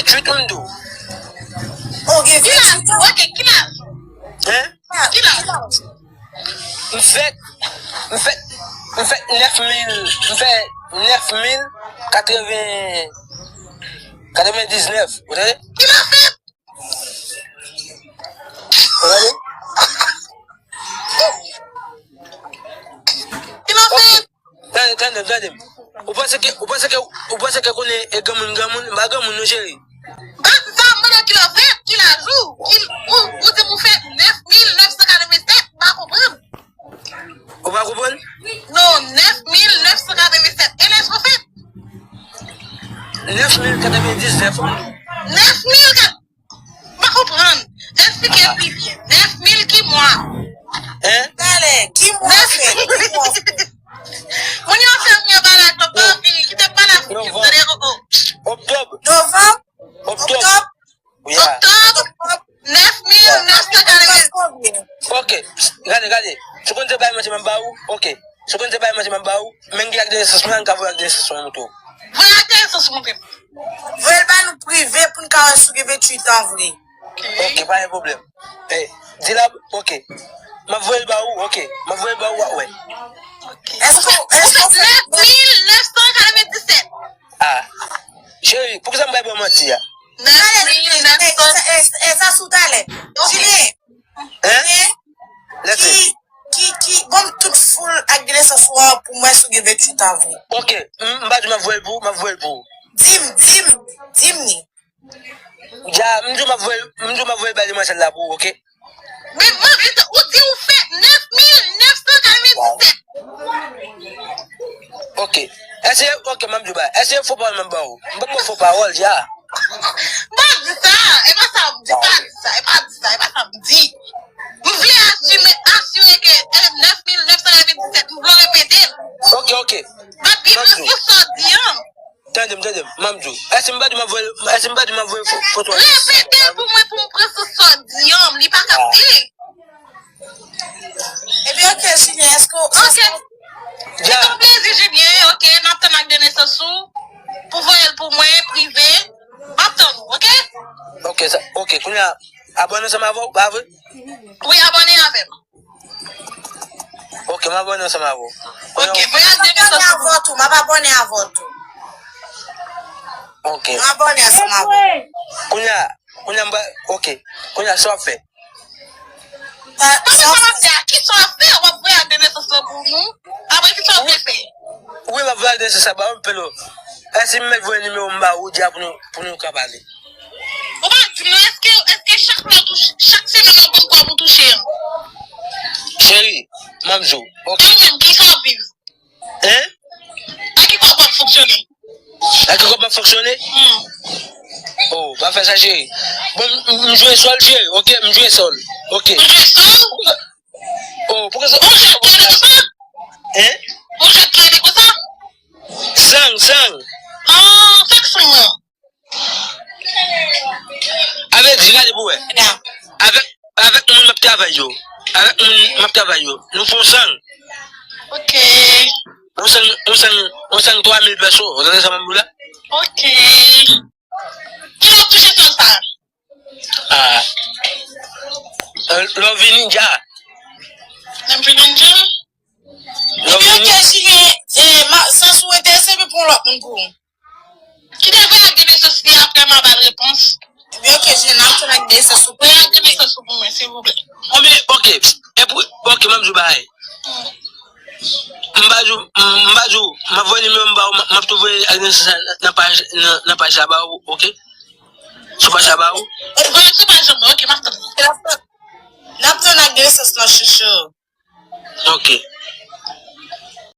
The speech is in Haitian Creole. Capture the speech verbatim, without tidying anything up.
Ventjwit, m di w. Oh, gen ventjwit an? Ok, ki laj ou? Hein? Ki laj ou? M fèt, m fèt, m fèt nèf mil, m fè nèf mil katreven, katrevendiznèf, ou tande? Ki lè w fèt? Ou tande? Ki lè w fèt? Tande, tande, tande. Ou panse ke, ou panse ke, ou panse ke konnen e granmoun, granmoun, m pa granmoun non, cheri. Ban m sa, m mande w ki lè w fèt, ki laj ou, ki, ou, ou di m ou fèt nèf mil nèf san katrevennsèt, m pa konprann. Ou pa konprann? Non, nèf mil nèf san katrevennsèt. E lè sa w fèt? Nèf mil katrevendiznèf. Nèf mil kat-, m pa konprann. Esplike pi byen. Nèf mil ki mwa? Hein? Talè, ki mwa w fèt? Ki mwa w fèt? Moun yo fè m yon bagay, papa, fini. Kite m pale avèk ou, tande, koko. Oktòb. Novanm? Oktòb. Oktòb. Yeah. Oktòb, nèf mil nèf san katreven. Ok, gade, gade. Si w konn se bay manje m ap ba ou, ok. Si w konn se bay manje m ap ba ou, men m gen ak de nesans mwen, m ka voye ak de nesans mwen montre w. Voye ak de nesans montre m. Voye l ba nou prive pou n ka wè si w gen venntuit an vre. Ok, pa gen pwoblèm. Eh, Dilab, ok. M ap voye l ba ou, ok. M ap voye l ba ou, w ap wè. Ok. Èske, èske w fè nèf mil nèf san katrevendiznèf? Ah. Cheri, poukisa m bay bò manti a? Nèf mil nèf san. E, e, e, sa sou talè. Ok. Julien, hein? Julien, ki, ki, ki, bon, tout foul ak de nesans ou a pou mwen si w gen venntuit an vre. Ok, m, m pa di m ap voye l pou ou, m ap voye l pou ou. Di m, di m, di m ni. Ja, m di w m ap voye, m di w m ap voye bay demwazèl la pou ou, ok? Men, men, men, ou di ou fè nèf mil nèf san katrevendiznèf. Ok. Èske, ok, m ap di w bagay. Èske fo pawòl m ap ba ou? M p ap ba w fo pawòl, ja. M pa di sa. E pa sa m di. Pa di sa. E pa di sa. E pa sa m di. M vle asime, asire ke, eh, nèf mil nèf san katrevendiznèf. M vle repete l. Ok, ok. M ap gen plis ke sa w di an. Tande m, tande m, m ap di w. Èske m pa di m ap voye, èske m pa di m ap voye fo-, foto a? Repete pou mwen pou m pran sou sa w di an, li pa kapte. Ebyen, ok, Julien, èske w... Ok. Se yon plezi, Julien, ok, n ap tann ak de nesans ou, pou voye l pou mwen, prive. M ap tann ou, ok? Ok, sa, ok, kounye a, abòne ansanm avè w, pa vre? Wi, abòne avè m. Ok, m abòne ansanm avè w. Ok, voye ak de nesans ou. M ap abòne avè w tou, m ap abòne avè w tou. Ok. M abòne ansanm avè w. Kounye a, kounye a m ba, ok. Kounye a sa w ap fè? Sa, sa w ap fè? Kisa w ap fè? W ap voye ak de nesans lan pou nou? Apre kisa w ap fè? Wi, m ap voye ak de nesans la ba ou, Pelo. Èske m mèt voye nimewo m ba ou, di a pou nou, pou nou ka pale? Ou pa di m non, èske, èske chak lè w touche, chak semèn w ap ban m kòb ou touche an? Cheri, m ap di w, ok. Ou menm, kisa w ap viv? Hein? Ak ki kòb w ap fonksyone? Ak ki kòb m ap fonksyone? Hmm. Oh, pa fè sa, cheri. Bon, m, m, m jwe sòl, cheri, ok? M jwe sòl, ok. Ou jwe sòl? Oh, poukisa... Ou jwe klede konsa? Hein? Ou jwe klede konsa? Sang, sang. Ah, fèk sang nan. Avè di, gade pou wè. Avèk, avèk moun m ap travay yo. Avèk moun m ap travay yo. Nou fè yon sang. Ok. Yon sang, yon sang, yon sang twa mil pèso. Ou tande sa m ap di w la? Ok. Ki lè w ap touche sòl sa? Ah. Euh, lè w vini dja. Lè m vini dja? Lè w vini. Ebyen, ok, Julien, eh, ma, sans ou enterese, men pou yon lòt moun pou ou. Kite voye ak de nesans li apre m a ba l repons. Ebyen, ok, Julien, n ap tounen ak de nesans ou pou mwen. Voye ak de nesans ou pou mwen, silvouplè. Ebyen, ok. E pou, ok, m ap di w bagay. M pa di w, m pa di w, m ap voye nimewo m ba ou, m ap tou voye ak de nesans la nan paj, nan, nan paj la ba ou, ok? Sou paj la ba ou. Voye sou paj la, ok, m ap tann. N ap tann ak de nesans lan, chouchou. Ok.